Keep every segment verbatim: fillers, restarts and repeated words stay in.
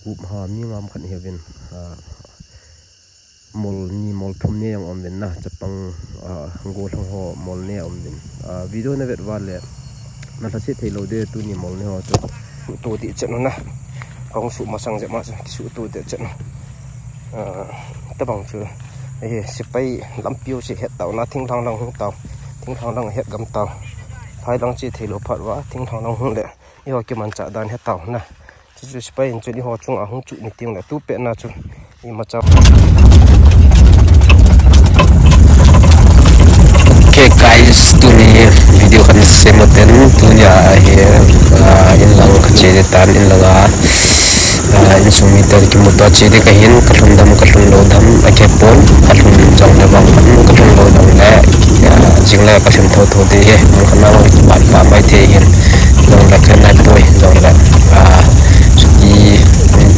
Up ha, mi ngam khat hi vin, ah, mol ni mol thum ne jong um vin na, chapang, ah, gollhang ho mol ne um vin. Ah, video na vet uva le, na lhaset thei lou ding, tuni mol ne ho chu. Suhto ding chen na. Kahung suh masang jep ma chu, kisuhto ding chen. Ah, tabang chu. Eh, sepai lampi u se het tau na, thinglhang lang hung tau. Thinglhang lang het gam tau. Phai lang che thei lou phat uva, thinglhang lang hung le. Eiho kimanchah dan he tau na. Chuchu sepai in chun eiho chunga hung chuh ni teng le tu pet na chu. Imacha. Okay guys, tuni video khat sem u ten, tuni a hi, ah, in lang ka che ding tan, in lang a, ah, insung mite kimu to che ding ka hin, ka lhun dam, ka lhun lou dam, akipon, ka lhun jong le bang, ka lhun lou dam le, ah, jing le ka lhun tho tho ding hi, mun khat na kipat pa mai thei hin. Jong le khen nai poi, jong le, ah, i,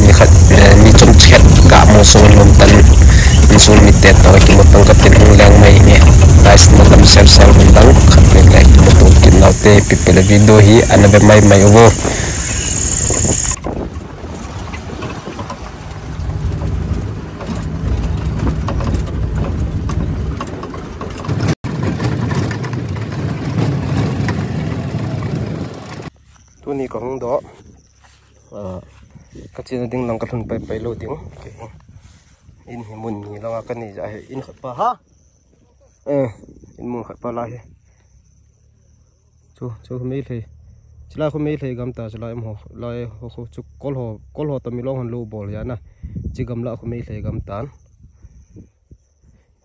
ni khat, eh, ni chom chet ka mo so lom tan, ni so mi te to ki mo tang ka tin hung leng mai nge. Guys, mo tam sel sel hung dang, khat le le mo to kin nau te, pi pe le video hi, ana ve mai mai uvo. Tuni ka hung doh. Ah, ka chena ding lang ka lhun pai pai lou ding. Okay. In hi mun ni langa ka nei ja hi. In khat pa ha. Eh, in mun khat pa lai hi. Chu, chu khu Meitei. Chulai khu Meitei gam ta, chulai um ho, lai ho khu chu kol ho, kol ho ta mi long hon lou bol ya na. Chi gam la khu Meitei gam tan.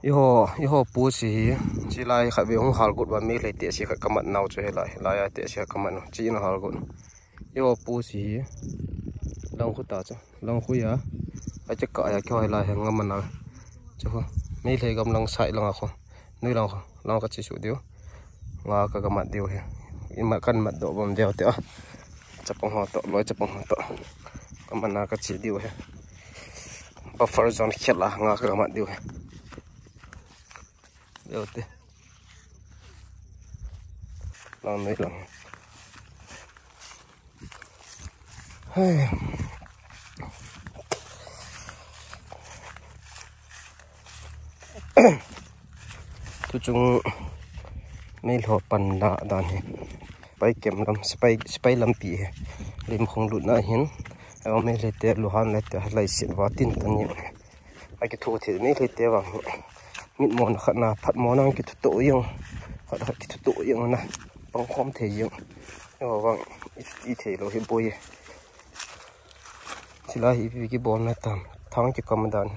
Eiho, eiho pu si hi, chulai khat ve hung hal got va Meitei te si khat ka mat nau chu he lai, lai a te si khat ka mat nau, chi in hal got. Eiho pu si hi, lang khu ta chu, lang khu ya, a che ka ya kyo he lai he ngam na. Chu khu, Meitei gam lang sai lang a khu, nui lang khu, lang ka chi su diu. Nga ka ga mat diu he. In mat kan mat doh bom diu te a. Chapang ho to, loi chapang ho to. Ka mat na ka chi diu he. Buffer zone khel a nga ka ga mat diu he. Diu te. Lang nui lang. Hai. Tu chung Meitei pan la dan hi. Pai kem lam, sepai, sepai lampi hi. Lim khong lut na hin. Aw Meitei te lu han le te lai sit va tin tan ni. Aki thu thi Meitei te vang hi. Mit mo na khat na, phat mo na ki thu to yang. Khat khat ki thu to yang na. Pang khom thei yang. Aw vang, i, i thei lou hi boi. Chulai hi ipi kibol na tam. Thang kikam dan.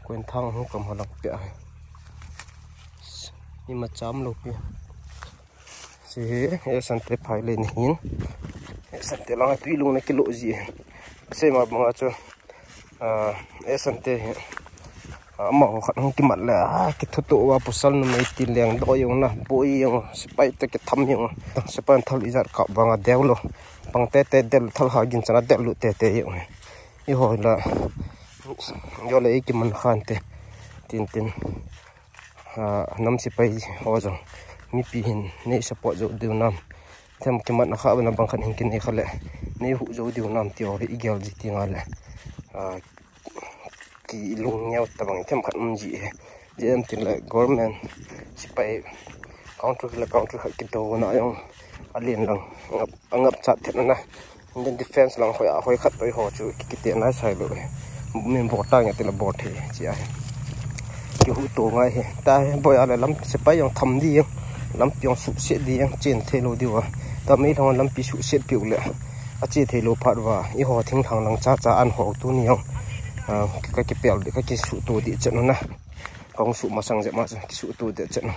Koin thang hung kam halang pia. Ima cham lou pi. Si hi, e sante phai le ni hin. E sante lang tui lung na kilo ji. Sei ma banga chu. Ah, e sante hi. Amaho khat hung kimat le, ah, kithuto uva pasal numei ti leng doh jong na, boi jong, sepai te kitham jong, sepai thal ijat kap vanga deu lou, pang tete del thal ha gin chana del lut tete jong. Eiho la, jo le ei kiman khan te, tin tin, ah, nam sepai ho jong, mipi hin nei support jo diu nam, them kimat na kha bana bang khan hin kinei kha le, nei hu jo diu nam ti ho hi igel ji ti nga le, ah, kilung ngeu tabang them khat um ji he. Ji em tin le government sepai country le country khat kidona jong alen lang ngap, ngap chat the na. Indian defense lang hoi a hoi khat toi ho chu kiti nai sai lou he. Min bol ta nge ti le bol the chi a he. Kihuto ngai he. Ta he boi a le lam sepai jong tham di jong. Lampi jong suhset di jong chen thei lou diu a. Ta Meitei lampi suhset piu le. A che thei lou phat uva, eiho thinglhang lang cha cha an ho tuni jong, ah, ka kipel di, ka kisuhto di chen na. Kahung suh masang jep ma chu, kisuhto di chen.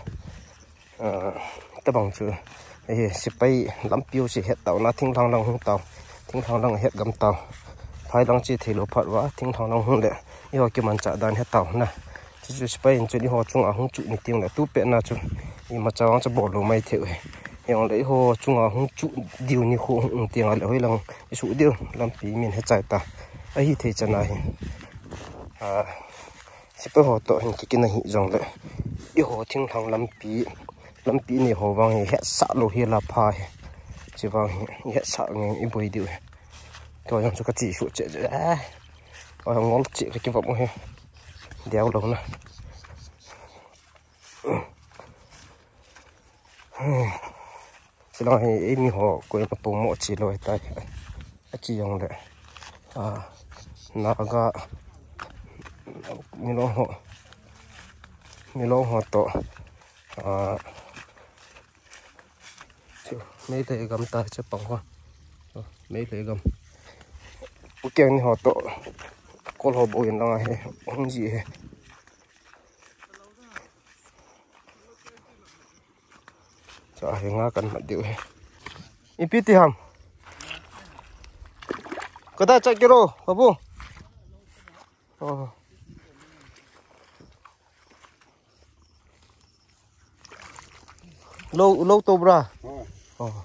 Ah, tabang chu, eh, sepai lampi u se het tau na, thinglhang lang hung tau, thinglhang lang het gam tau. Phai lang che thei lou phat uva, thinglhang lang hung le, eiho kimanchah dan he tau na. Chuchu sepai in chun eiho chunga hung chuh ni teng le, tu pet na chu, imacha vang chu bol lou mai thei u he. Jong le eiho chunga hung chuh diu ni khu hung teng le, hoi lang i suh diu, lampi min he chai ta. Ahi thei chan a hin. Ah, sepai ho to hin kikina hi jong le. Eiho thinglhang lampi, lampi nei ho vang hi hetsah lou hi la pha hi. Chi vang hi, hetsah nge i boi diu hi. Kei jong chu ka chi su che che. Eh. Oi, ngol chi ka ki va mo he. Diau lo na. Silang hi, eh, mi ho, ko pa pung mo chi lo tai. A chi jong le. Ah, Naga, mi lo ho. Mi lo ho to. Ah, chu, Meitei gam ta, che pang ho. Chu, Meitei gam. Ukeng ni ho to. Kol ho bo in lang a he, hung ji he. Cha he nga kan mat diu he. Ipi ti ham. Kada cha kiro, babu. Oh. Lo, lo to bra. Oh.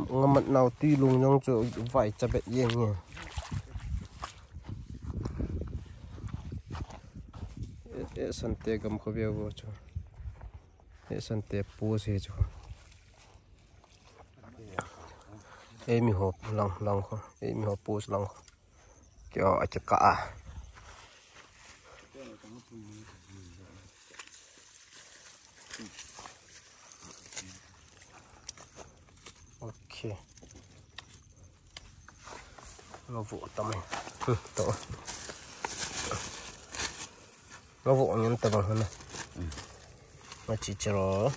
Ngamat nau ti lung jong chu vai cha bet yeng nge. E, e sante gam kho veu vo chu. E sante pu se chu. Ei mi ho lang, lang kho. Ei mi ho pu lang kho. Kio a kika a. Okay. Lo vo tam e. Hmm, to. Lo vo ngen ta bang hana. Hmm. Nga chi chero.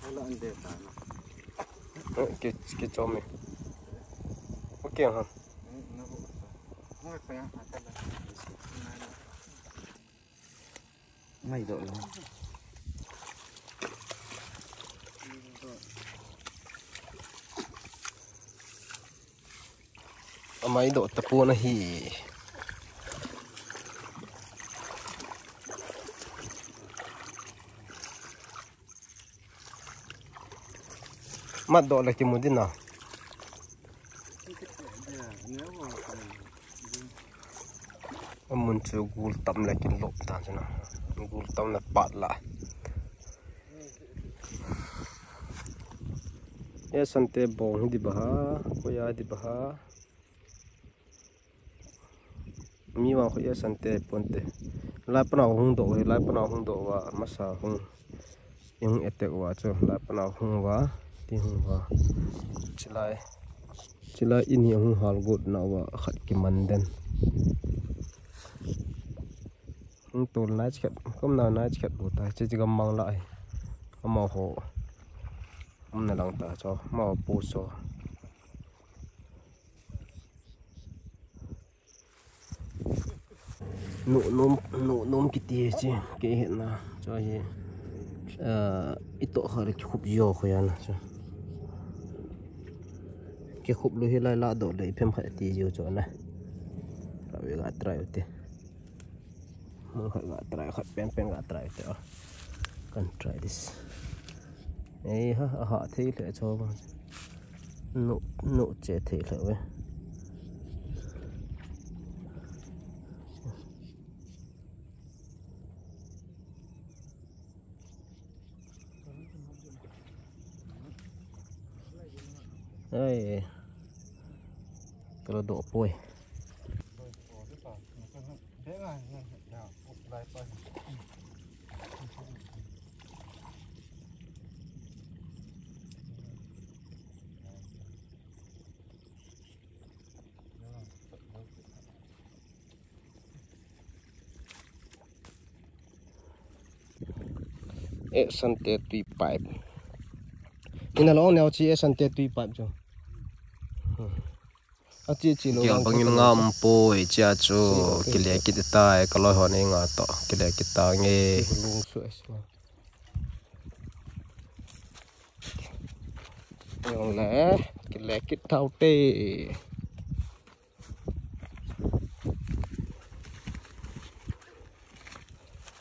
Ala ande ta na. Eh, ke, ke chomi. Okay, ha. Ngai doh lo. Amai doh ta pon ahi. Mat doh le kimu ding na. Amun chu gul tam le kin lop ta chu na. Gul tam le pat la. E sante bong hi di ba ha, ko ya di ba ha. Mi vang khu e sante ponte. Lai panau hung doh, lai panau hung doh va, masa hung. Hung attack va chu, lai panau hung va, ti hung va. Chilai, chilai in hi hung hal got na va, khat kiman den. Hung tol nai chikhat, kom na nai chikhat bu tai, che chi gam mang la ai. Amaho. Um na lang ta cho, amaho pu cho. Nu nom, nu nom kiti hi chi, kei hetna, cho hi, ah, i toh kha le kikhup jo kho ya na, cho. Kikhup lou hi lai la doh le i phem khat ti jo cho na. Ka ve ga try u te. Mun khat ga try, khat pen pen ga try u te, oh. Can try this. Ei ha, aha thei le cho ba. No, no che thei le ve. Ai, kalo doh poi. E sante tui pipe. Ina long neo chi e sante tui pipe jo. A chi chi lo. Kiang bangin ngam poi chia chu kile kit tai, ka loi hon ei nga to kile kit ta nge. Lung su es. Jong le, kile kit tau te.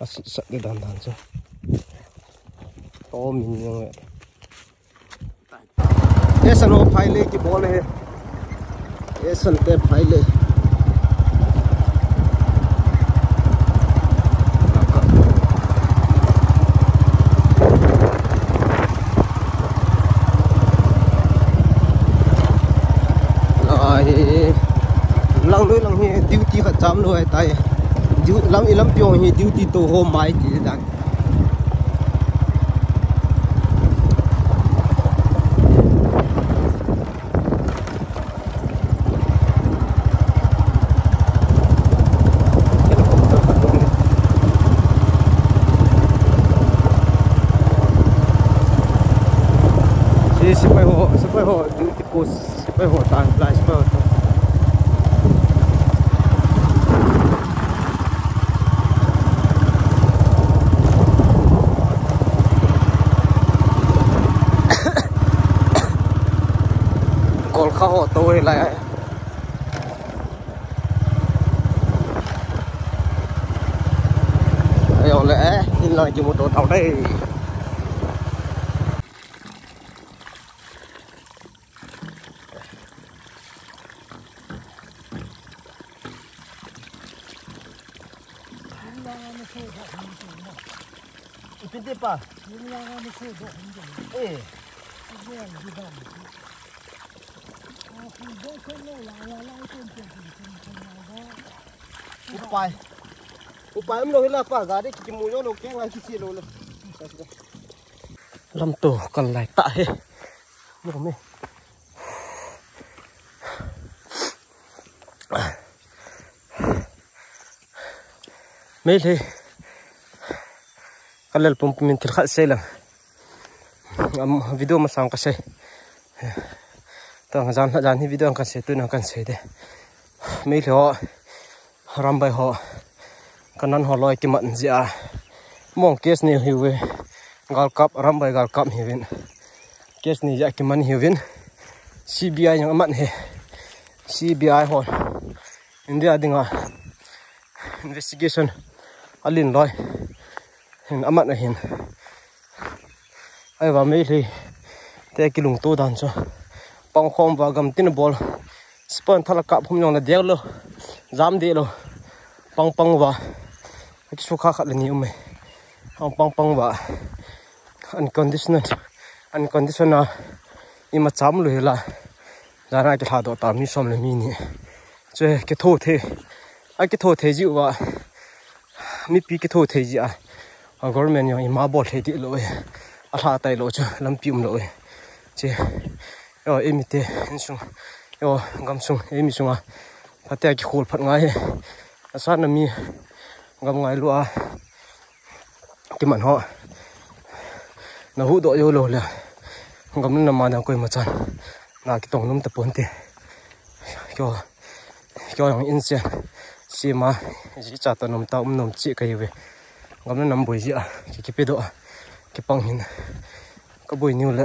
Asi sak de dan dan so. To min jong le. Esan ho phai le kibol e. Esan te phai le. Lai. Lang lui lang hi duty khat jam lou ahitai. Du-, lam i lampi jong hi duty to ho mai ti dan. Si, sepai ho, sepai ho, duty post, sepai ho, tan, lai sepai ho, tan. Golkha ho to hilai. Ayo le, eh, in lang kimu to tau dai. Ipin te pa. Eh. Upai. Upai umlou hila pa, gari kimu jou lou, kei ngai kisi lou le. Lam to kal lai ta he. Mo me. Meitei. Ka lel pum pum in thil khat sei lang. Am, video masang ka sei. Tang jan, jan hi video kan sei, tun kan sei de. Meitei ho, Arambai ho, Kanan ho loi kimat jia. Mong case nei hiuve. Galkap, Arambai galkap hiuvin. Case nei jia kiman hiuvin. C B I jong amat he. C B I ho. India dinga investigation alen loi hin amat ahin. Ahivang Meitei te kilungto dan chu. Pangkhom uva gam tin bol. Spon thala kap hum jong le deu lou. Jam deh lou. Pang pang uva. Kisukha khat le ni um e. Pang pang pang uva. Unconditional. Unconditional. Ima cham lou hila. Jana kilha doh ta mi som le mi ni. Che, kitho thei. A kitho thei jiu va. Mipi kitho thei ji a. A government jong ima bol thei ti lou e. A lha tai lou chu lampi um lou e. Che. Yo, eimi te insung. Yo, gamsung, eimi sunga. Phatea kikhol phat ngai he. Asana mi gam ngailu a. Kiman ho. Na huhdoh jou lou le. Gam le nam a dang koima chan. Na kitong nom tapon te. Kio, kio jong inchen. Sima, jicha ta nom ta um nom chi kahiuve. Gam le nam boi ji a. Ki, kipedoh a. Kipang hin. Kaboi niu le.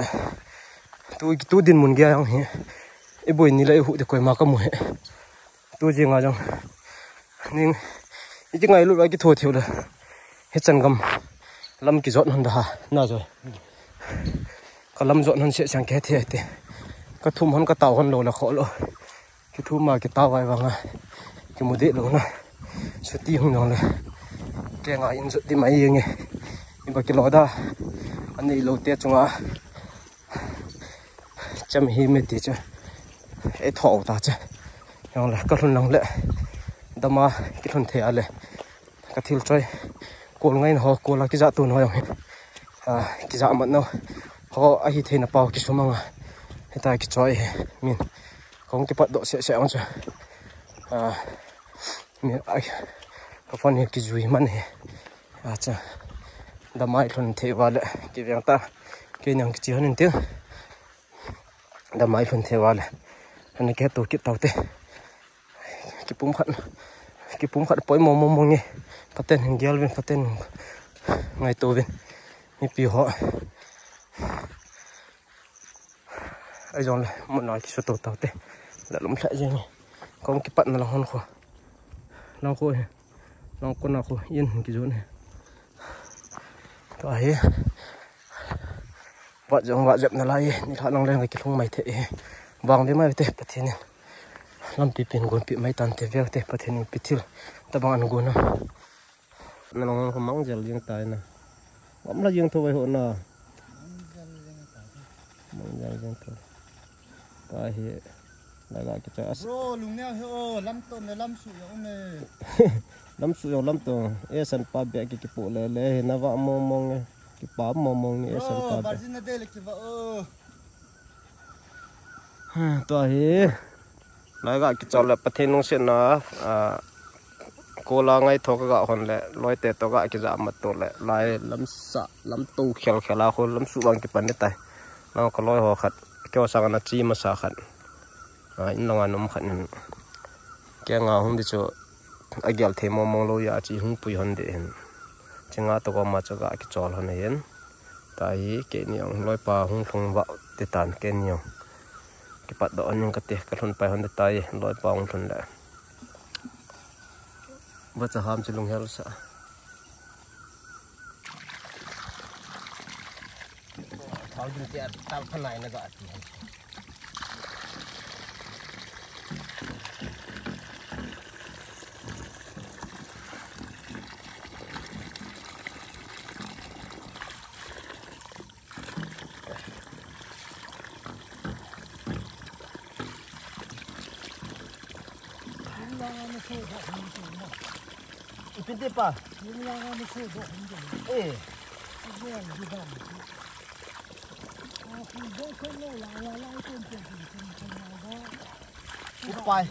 Tu, tu dinmun gei a jong hi. Iboi ni le ihuh de koima kamu he. Tu jing a jong. Ning, iti ngailut a kitho thei u le. Hichan gam lam kijot hon da ha, na jo. Ka lam jot hon se sang ke the te. Ka thum hon ka tao hon lou le kho lou. Kithum a kitao vai vang a. Kimu deh lou na. Suti hung jong le. Kei nga in jot di mai nge. Iba kilo da. Anei lou te chunga. Cham hi me ti chu. Ei tho ta chu. Jong le ka lhun lang le. Dama kilhun thei a le. Ka thil choi. Kol ngai na ho, kol a kija tu no jong hi. A, kija mat no. Ho a hi thei na pau kisumang a. Hita kichoi he. Min. Kong kipat doh se se ang chu. A, min, ai. Ka phone hi kijui man he. Acha. Damai lhun thei uva le kiveng ta. Kei nang kichi hon in tin. Damai lhun thei uva le. Ana ke to kit tau te. Kipum khat. Kipum khat poi mo mo mo nge. Paten hin gel vin, paten ngai to vin. Mipi ho. Ai jong le, mun a kisu to tau te. La lum lha jeng e. Kong kipat na la hon kho. Lang kho he. Lang kona kho. Yen kijun he. To a he. Vat jong vat jep nalai e, nilhah lang leng kilhung mai thei e. Vang ve mai te Pathen in. Lampi pen gon pi mai tante ve te Pathen in pi thil. Tabang an gon a. Nalong mang jel jing tai na. Gamla jing tho vai ho na. Mang jel jing tho. Tahi. Lai ga kicha as. Bro, lungneo hi o, lamto me lamsu ya ume. Lamsu ya lamto. E san pa be ki kipu le le hi na va mong mong e. Kipa mong mong ni e san pa be. Virgin na de le ki va o. Tahi. Lai ga kicha le Pathen nung se na. Kola ngai tho ka ga hon le, loi te to ga kija mat to le, lai lamsa, lamto khel khel a khu lamsu vang kipan ni tai. Nang ka loi ho khat, keo sang na chi masa khat. A, in langa nom khat nin. Ke nga hung di chu, a gel thei mong mong lo ya chi hung pui hon di hin. Chi nga to ko ma chu ga kichol hon hin. Tahi, ke ni ong loi pa hung lhung va ti tan ke ni ong. Kipat do aning ka te, ka lhun pai hon di tai, loi pa hung lhun le. Vacha ham chu lunghel sa. Thau jin te tal phanai na ga ti. Ipi ti pa? Eh. Upai.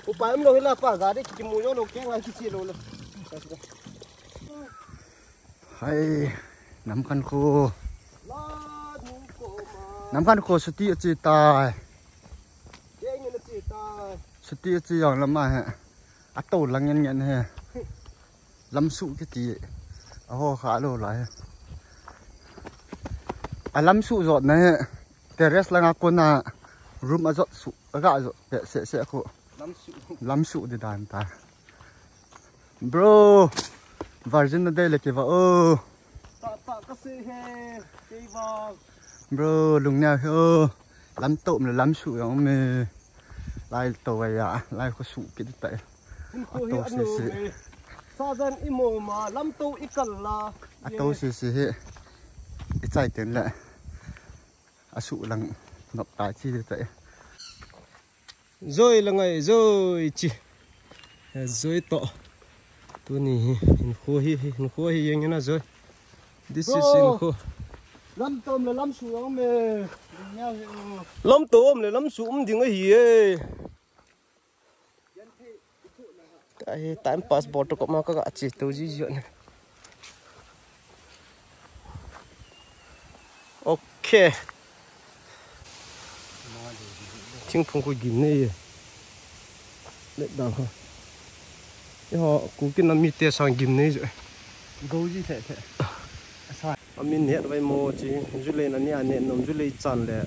Upai um lo hila pa, gari kimu jo lo, ke ngai kisi lo le. Hai, Namkhankho. Namkhankho chuti ache tai. Chuti ache jong lama he. Ato lang ngen ngen he. Lamsu kiti. Aho kha lo lai he. Alamsu jot na he. Terrace langa kona room ajot su. Aga jot pe se se khu. Lamsu. Lamsu di dan ta. Bro, Virgin na dei le kei va o. Ta, ta, ka sei he, kei va. Bro, lungneo he o. Lamto um le lamsu jong um e. Lai to va ya, lai khu su kit tai. Ato se se. Sajan i mo ma, lamto i kal la. Ato se se he. I chai ten le. Asu lang nop tai chi tai. Joi la ngai, joi chi. Joi to. Tuni hi, hinkho hi, hinkho hi jeng ina joi. This is hinkho. Lamto um le lamsu um e. Lamto um le lamsu um ding ahi e. Tahi time pass bol to ko ma ka ga che to ji jo ne. Okay. Thingphung khu gim nei e. Let down ha. Eiho, Kuki nam mite sang gim nei e. Go ji the the. Asa. Amin het vai mo chi, julei na ni a ne nom julei chan le.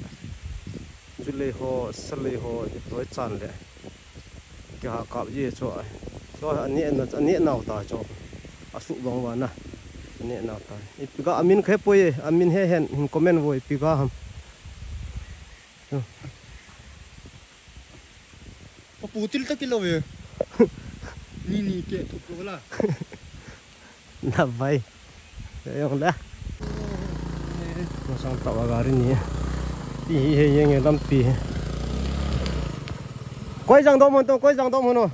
Julei ho, salei ho, loi chan le. Kiha kap ji chu. Chu a ne na, a ne nau ta chu. Asu bang va na. A ne nau ta. Ipi ga amin khe poi e, amin he hen, hin comment voi ipi ga ham. Papu til ta kilo ve. Ni ni ke tu ko la. Na vai. Yong da. Masang ta wa gari ni. Ti hi he yeng lampi. Koi jang dom hon to, koi jang dom hon o.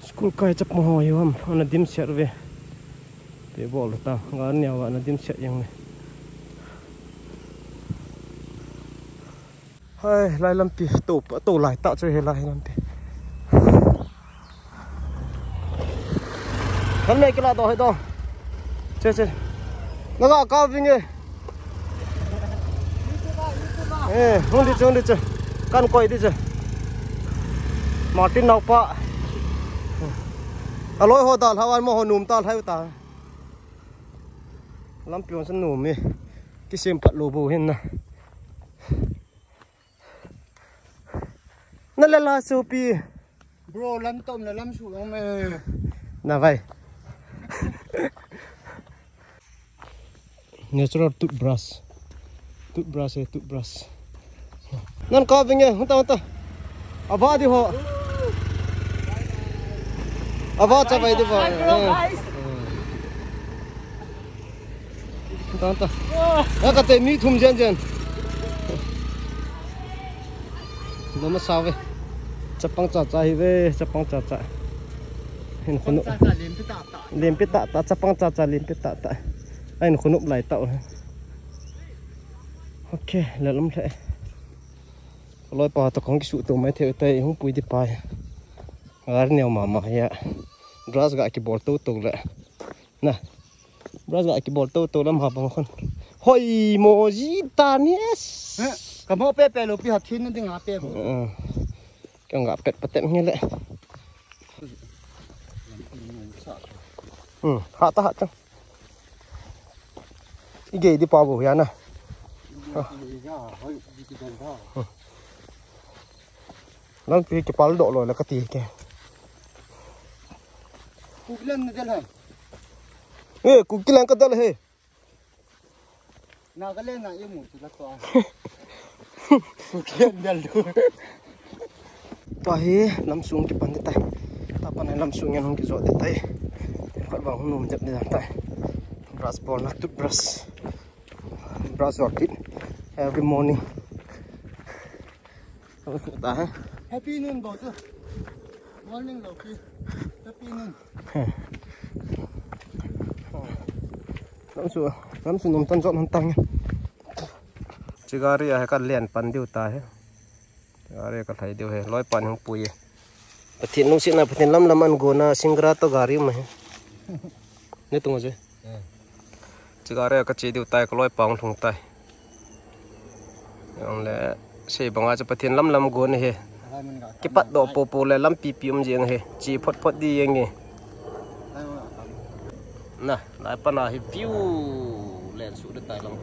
School kai chap mo ho yo ham, ana dim siat ve. Pe bol ta, ga nia wa ana dim siat yang ne. Hai, lai lampi, to, to lai ta chu he lai lampi. Kan me kila do he do. Che, che. Na ga ka ving e. Eh, hung di chu, hung di chu. Kan koi di chu. Martin nau pa. Aloi ho dal hawai mo ho num ta lai ta. Lampi hon san num e. Kisem pat lo bo hin na. Tale la sopi. Bro, lam tom le lam su lam eh. Na vai. Natural toothbrush. Toothbrush eh, toothbrush. Nan ka vinge, hunta, hunta. Ava di ho. Ava cha vai di ho. Bye, bro, guys. Hunta, hunta. Ya ka te mi thum jen jen. Noma sa ve. Chapang cha cha hi ve, chapang cha cha. Hin khunu. Chapang cha cha lim pi ta ta. Lim pi ta ta, chapang cha cha lim pi ta ta. Ain khunu lai ta. Okay, le lom le. Loi pa to kong kisu to mai the tai hung pui di pai. Gar neo mama ya. Brush ga kibol to to le. Na. Brush ga kibol to to lam ha bang khun. Hoi mo ji ta ni es. Eh, ka mo pe pe lo pi ha thin na ding ha pe mo. Eh. Ka nga pet patem nge le. Hmm, ha ta ha ta. I gei di pa bo ya na. Lampi kipal doh loi la kati ke. Kukiland na del hai. Eh, Kukiland ka del hai. Nagaland na imu tu la to. Kukiland del tu. Tua hi lamsung kipan di tai. Tapan lamsung yan hung kijot di tai. Khat bang hung num jep di tai. Brush bol na toothbrush. Brush your teeth every morning. Happy noon, boss. Morning, Loki. Happy noon. Lamsu, lamsu num tan jot han tang. Chigari a ka len pan diu ta he. Chigari ka thai diu he. Loi pan hung pui. Pathen lungsetna, Pathen lamlam an gona, singra to gari ma he. Ne tung je. Chigari ka che diu tai, ka loi pang lhung tai. Jong le, sei banga chu Pathen lamlam gona he. Kipat doh popo le lampi pi um jeng he. Che phot phot di jeng e. Na, lai pana hi view len su de tai lang.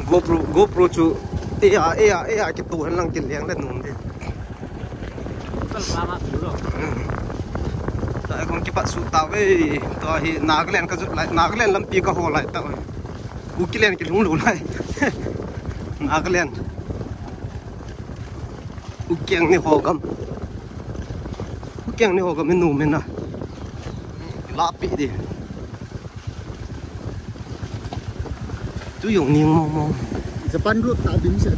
GoPro, GoPro chu e a, e a, e a kitu hen lang kileng le num de. Kan pa ma tu lo. Tai kong kipat su ta ve. Tua hi Nagaland ka jot lai, Nagaland lampi ka ho lai ta ve. Kukiland kilhung lou lai. Nagaland. Ukiang ni hogam. Ukiang ni hogam inu mena. Lapi di. Tu jong ning mong mong. Japan road ta bim se.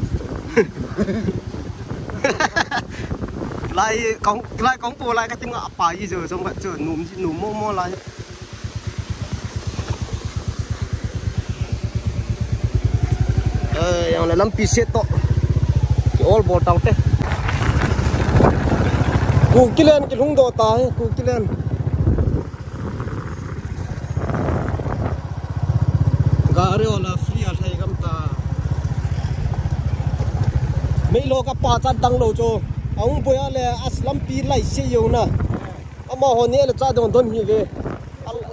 Lai kong, lai kong po lai ka ting apa ji jo jong ka jo num ji num mong mong lai. Eh, jong le lampi set to. Ki ol bol tau te. Kukiland kilhung doh ta he, Kukiland. Gari ola free a thai gam ta. Mei lo ka pa chan tang lo cho. Aung boya le as lampi lai se yo na. Amaho ni le cha don don hi ve. Al-,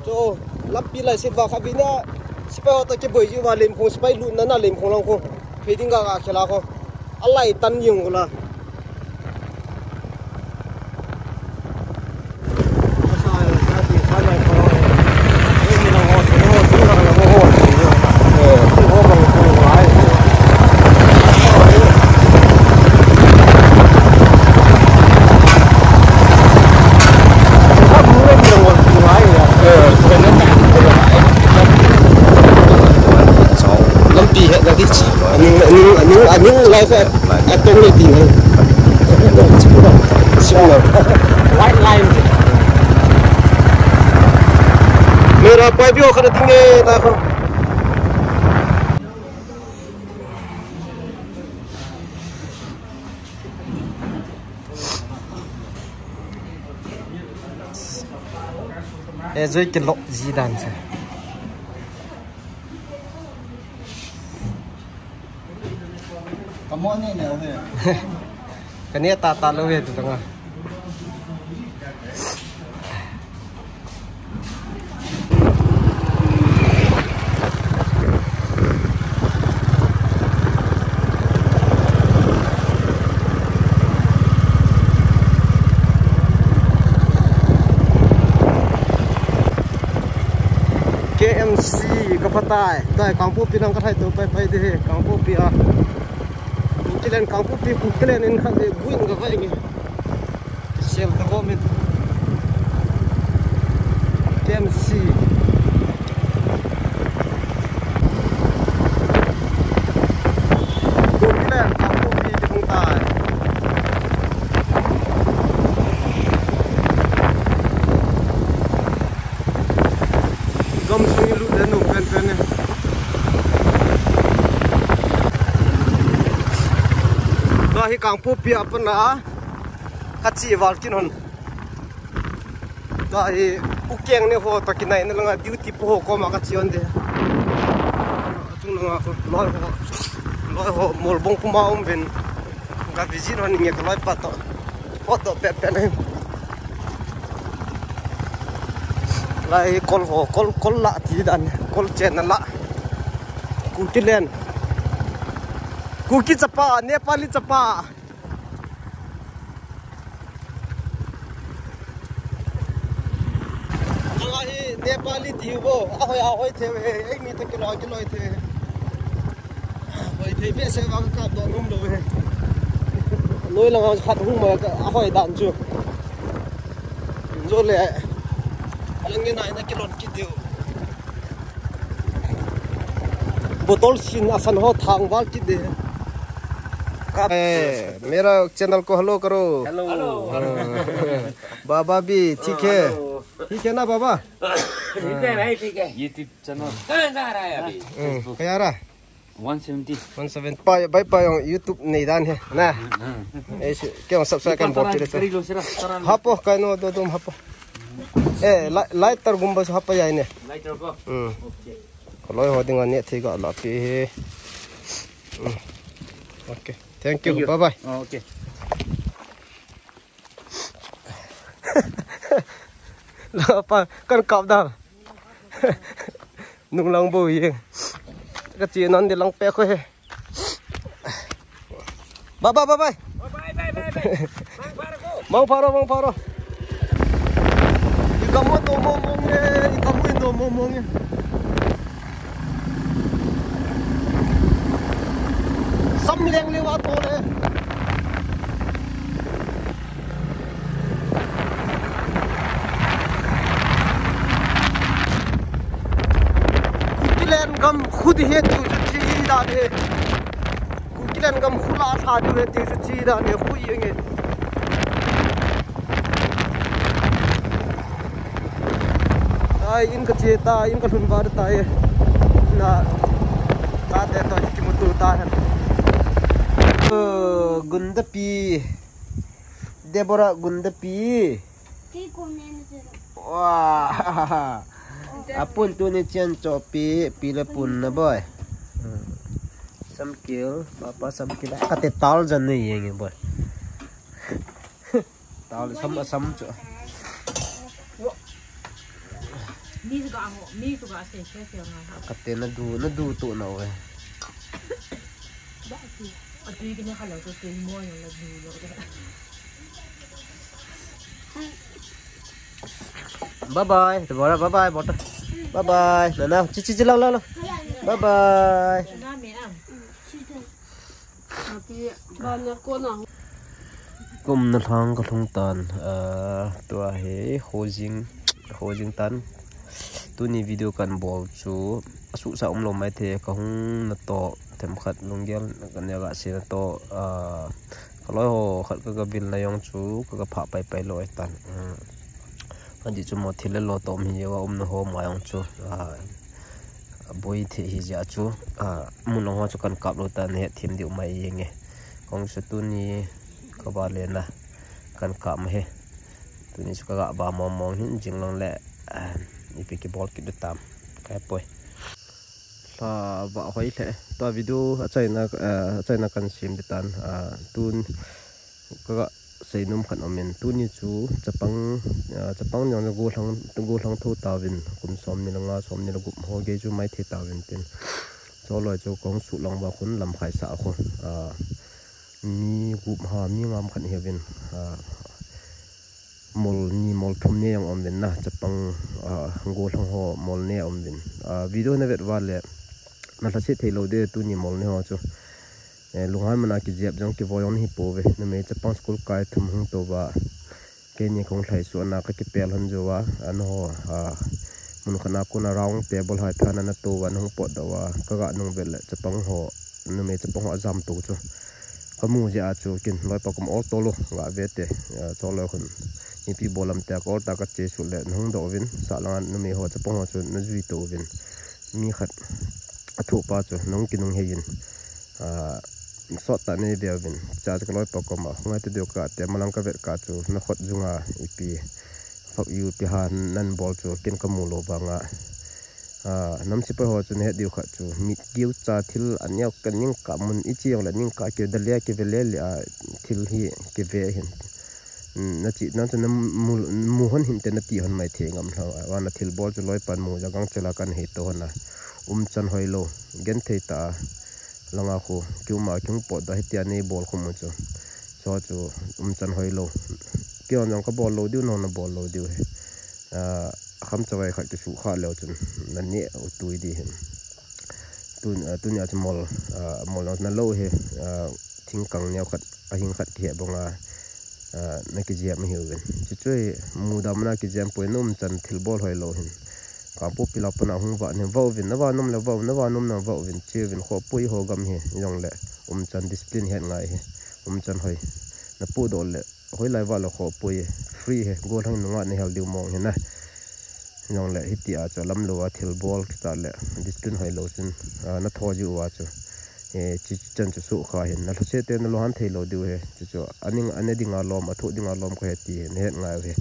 cho, lampi lai sit va kha vina, sipai ho ta kiboi ji va lim khong, sipai lut na na lim khong lang khong. Phei ding ga ga khela khong. Alai tan jing la. Lampi he na di chi. Aning, aning, aning, aning lai kha. Atong le ti ngai. Sim na. White line. Mera pai bio khana tinge ta ko. E joi ke lok ji dan se. Ka mo ne ne he. Ka ne ta ta lo he tu tanga. Si ka patai. Tai Kangpokpi lang ka thai to pai pai de he. Kangpokpi a. Kukiland Kangpokpi Kukiland in khat de buin ka vai nge. Sel ka go min. T M C. Kukiland Kangpokpi de hung tai. Gam sung i lut le nung pen pen ne. Tua hi Kangpokpi a pat na a ka chi val kin hon. Tua hi u keng ne ho to kinai na langa duty po ho koma ka chi hon de. Chung langa ko loi ho, loi ho mol bong puma um vin. Ka visit hon nge ka loi pa to. Photo pet pet ne. Lai kol ho, kol, kol la ti dan, kol chen na la. Kukiland. Kuki chapa, Nepali chapa. Lai Nepali ti bo, ahoi, ahoi the he, ei mi to kilo, kilo the. Hoi thei behseh vang ka kap doh nom lou ve. Noi langa khat hung ma ka a hoi dan chu. Zo le. Alang nge nai na kilon kit diu. Botol sin a san ho thang val kit de. Ka, eh, mera channel ko hello karo. Hello. Baba bhi theek hai. Hello. Theek hai na baba? ठीक है भाई, ठीक है। YouTube channel। कहाँ जा रहा है अभी? Hmm, kaya ra? One seventy. One seventy. Pa, bhai, pa, jong YouTube nei dan he, na. Hmm. Eh, si, kya subscribe kan bol tire sa. Hapo, kai no, do, dum hapo. Eh, li-, lighter gumba sa hapa ya ne. Lighter ko? Hmm. Okay. Kaloi ho dinga ne thei ga la pi he. Hmm. Okay. Thank you. Thank you. Bye bye. Oh, okay. Lo pa, kan kap da. Nung lang bo ye. Ka chi non de lang pe ko he. Bye bye, bye bye. Bye bye, bye bye, bye. Mang pharo, mang pharo. I kamu to mo mo nge, i kamu to mo mo nge. Sam leng le wa to le. Kukiland gam khu di he tu chu chi dan he. Kukiland gam khu la tha di he tu chu chi dan he khu ye nge. Tai in ka che ta, in ka lhun ba ta ye. Na, ta te to kimutu ta hen. Oh, Gundapi. Deborah Gundapi. Kei ko ne na che. Wah. Apun tuni chen chopi, pi le pun na boy. Hmm. Samkil, papa samkil. Ka te tal jan nei yeng boy. Tal sam, sam chu. Mi su ga ho, mi su ga se se se nga ha. Ka te na du, na du tu na we. Ba ti. A ti ki ne ha la so te mo yo la du lo. Bye bye. Bye bye, bye bye. Bye bye. Nana, chi chi chi lang lang lang. Bye bye. Kum na lhang ka lhung tan, ah, tua hi hojing, hojing tan. Tuni video kan bol chu asuhsa um lou mai thei, ka hung na to themkhat lunggel ka ne ga se na to, ah, ka loi ho khat ka, ka vil na jong chu ka, ka pha pai pai lou tan. Hmm. Adi chu mo thil le lo to um hi jeh a um na ho ma jong chu, ah, boi thei hi jeh a chu, ah, mun long ho chu kan kap lou ta na he thim diu mai ye nge. Kong chu tuni ka va le na kan kap ma he. Tuni chu ka ga va mong mong hin jing long le, ah, ipi ki bol kit tam. Kai poi. Hla va hoi le. Tua video a chaina, ah, a chaina kan sim di tan. Ah, tun ka ga seinom khat um in, tuni chu chapang, ah, chapang jong le gollhang, gollhang tho tauvin, kum som ni le nga, som ni le gup ho gei chu mai thei tauvin tin. Choloi chu kong suh lang va khun lam khai sa khu. Ah, mi gup ha, mi ngam khat hiuvin. Ah, Mol ni mol thum ne jong um uvin na, chapang, ah, gollhang ho mol ne um uvin. Ah, video na vet uva le, na lhaset thei lou ding tuni mol ne ho chu. Eh, lunghan mana kijep jong kivoi jong hi pouve. Numei chapang school kai thum hung tou va. Keini kong lhai suh na ka kipel hon jou va. An ho, ah, mun khat na kona round table hai phan na tou va, an hung potdoh va. Ka ga nung vet le chapang ho, numei chapang ho ajam tou chu. Ka mu jeh a chu kin loipa kom ol tol u ga ve te, eh, chol loi khun. Mipi bol lam te a ka ol ta ka che suh le, na hung doh uvin, sah langa numei ho chapang ho chu na jui tou uvin. Mi khat a thoh pa chu nung kinung hei in, ah, sot ta nei ve uvin. Cha chu ka loipa kom a, ngai te deu ka te, malang ka vet ka chu, na khut jung a ipi, fak ipi ha nan bol chu, kin ka mu lou vang a. Ah, nam sepai ho chu na het diu khat chu, mit kiu cha thil a neo ka ning ka mun i chi jong le ning ka kiu da le ki ve le le a thil hi ki ve hin. Mm, na chi na chu na mu, mu hon hin te na ti hon mai thei ngam lou. A, na thil bol chu loipan mu ja gang chela kan hei to hon a. Umchan hoi lou, gen thei ta a. Langa khu, kiu ma kiu pot da hi tia nei bol khu mu chu. Chu chu umchan hoi lou. Kiu jong ka bol lou diu, nong na bol lou diu he. Ah, kham chavai khat kisu kha leu chun na ne u tui di hin. Tun, ah, tunia chu mol, ah, mol na lou hi, ah, thingkang neo khat, ahing khat kihe banga, ah, na kijep ahi uvin. Chuchu hi muda mana kijep poi, na umchan thil bol hoi lou hin. Kangpokpi la pana hung va, na va uvin, na va nom le va, na va nom na va uvin, chi uvin, kho poi ho gam hi, jong le umchan discipline het ngai hi, umchan hoi. Na pu doh le, hoilai va le kho poi, free hi, gollhang nunga na hel diu mong hi na. Jong le, hiti a chu lam lou a thil bol kita le, discipline hoi lou sin, ah, na tho jiu a chu. Eh, chi chan chu su kha hin, na lhase te na lou han thei lou diu he. Chu chu, aning, ane dinga lom, a thu dinga lom ka he ti, na het ngai u he.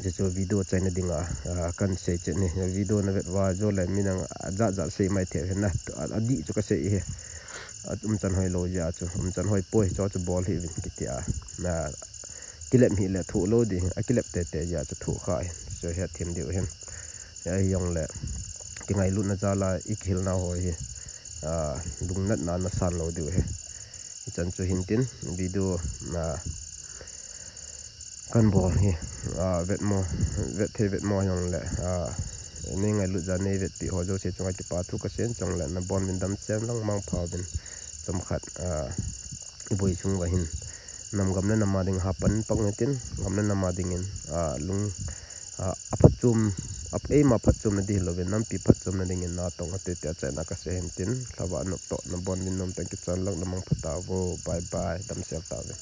Chu chu video chaina dinga, ah, kan sei che ni. Video na vet va jo le mi nang a ja ja sei mai the he na. A, a di chu ka sei he. A umchan hoi lou ja chu. Umchan hoi poi cho chu bol hi vin kiti a. Na kilep hi le thu lou di. A kilep te te ja chu thu kha he. Chu he thim diu he. Ya hi jong le. Kingailutna jal a i kihilna ho hi. Ah, lungnatna na san lou diu he. Hichan chu hin tin video na kan bol hi, ah, vetmo, vet thei vetmo jong le, ah, nei ngailut ja nei vetpi ho jouse chunga kipa thu ka sei chong le, na bon vin dam sem lang mang pha vin chom khat, ah, i boi sung va hin. Nam gam le nam a ding hapan pang tin, gam le nam a ding in, ah, lung, ah, a phatchom, a eima phatchomna di lou vin, nampi phatchomna ding in na tong a te te a chaina ka sei hin tin, lhava nop to, na bon vin nom tang kichan lang na mang pha ta vo, bye bye, dam sel ta vin.